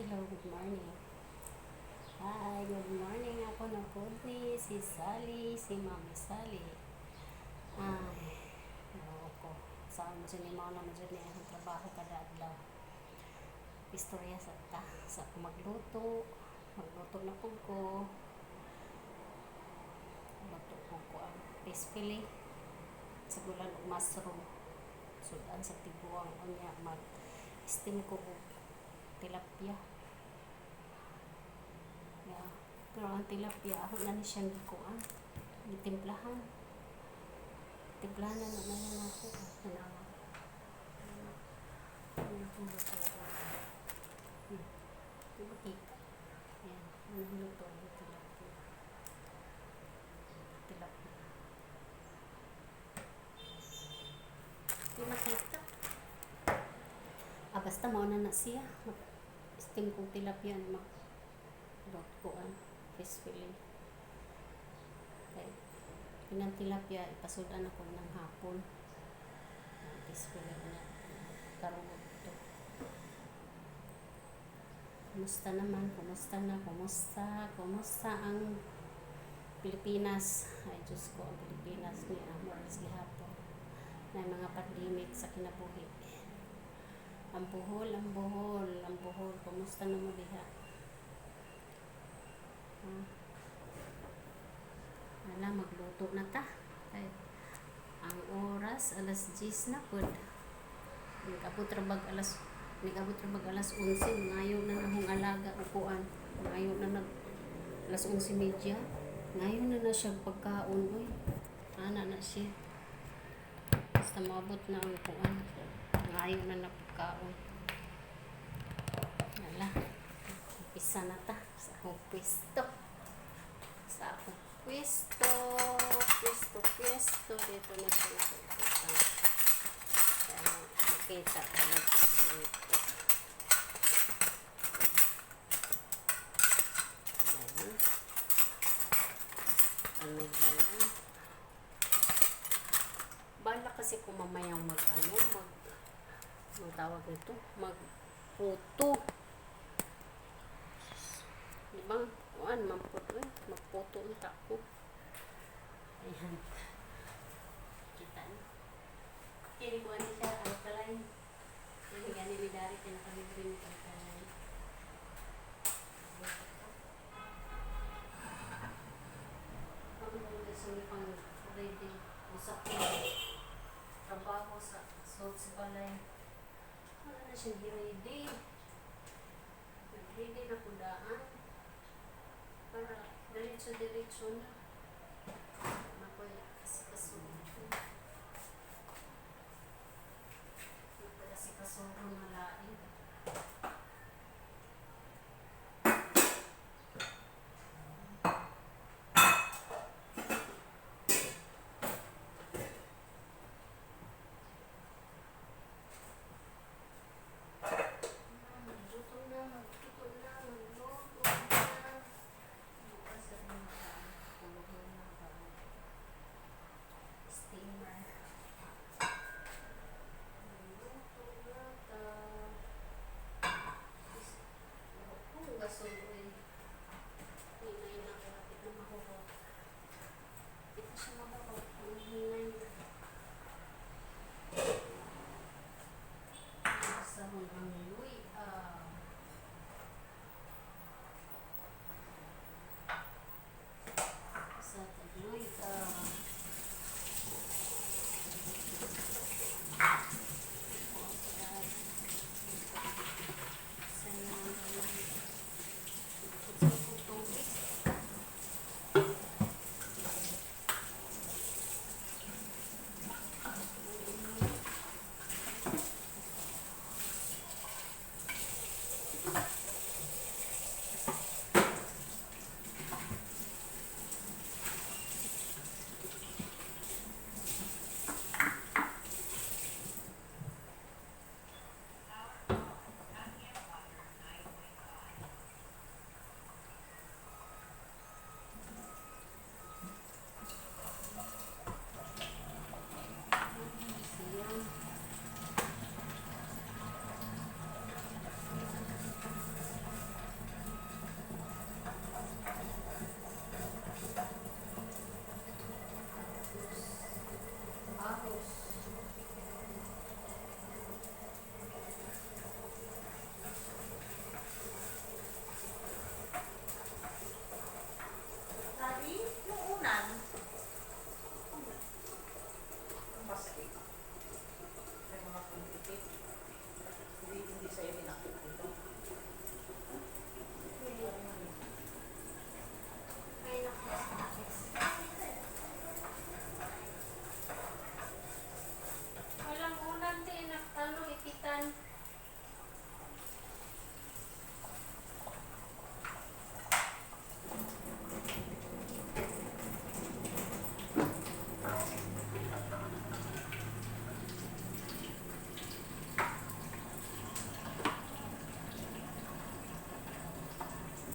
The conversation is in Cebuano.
Hello, good morning. Hi, good morning. Ako na po ni si Sally, si Mami Sally. Ay, oo ko. Saan mo siya ni Mao naman dyan niya ang trabaho kada adlaw. Istorya sa ta. Sa ako magluto. Magluto na po ko. Luto po ko ang fish fillet. Sa gulan og mushroom. Sudan sa tiguang unya mag steam ko og tilapia. Yeah. Pero ang tilapia, ako na ni siya gikuan. Gitimplahan. Timplahan na na lang ako. Tanawa. Ano akong luto? Di ba kita? Ayan. Anong luto ang tilapia? Tilapia. Di makita. Ah, basta mao na na siya. Mag-steam kong tilapia. Mag lot ko ang fish fillet. Okay. Pinang tilapia, ipasudan ako ng hapon. Ang fish fillet niya. Karoon ito. Kumusta naman? Kumusta na? Kumusta? Kumusta ang Pilipinas? Ay, Diyos ko, ang Pilipinas ni Amores gihapon. Na mga pandemic sa kinabuhi. Ang buhol, ang buhol, ang buhol. Kumusta na mo diha? Ha? Wala, magluto na ta. Ay, ang oras, alas 10 na pod. Nag-abot ra bag alas nag-abot ra bag alas 11. Ngayon na nahong alaga upuan. Ngayon na nag alas 11:30. Ngayon na na siya pagkaon. Uy, ana na siya. Basta maabot na ang upuan. Ngayon na na pagkaon. Wala. Umpisa na ta sa akong pwesto. Sa akong pwesto. Pwesto, pwesto. Dito na siya nakikita. Kaya makita talaga dito. Ayan. Ano ba yan? Bala kasi kung mamayang mag ano, mag ang tawag nito, magputo. Di ba? Kuan, mamputo eh. Magputo ang tako. Ayan. Kita niyo. Kini ko ano siya, alkaline. Kini gani ni Dari, kinakalibre ni alkaline. Ang ganda sa pang ready. Usa ko trabaho sa suot sa balay. Wala na siyang ready. Nag-ready na ko daan. Para diretso-diretso na. Nakoy asikasuhon. Nakoy asikasuhon na lain. Magluto na, magluto na, magluto na. Bukas na rin tulog na ba? Steamer. Magluto na ta. Kung gasol eh. Hinay na ako, hapit na mahurot. Hindi pa siya mahurot. Ang hinay na. Sahon ang luya. Sa luya. Sa tubig.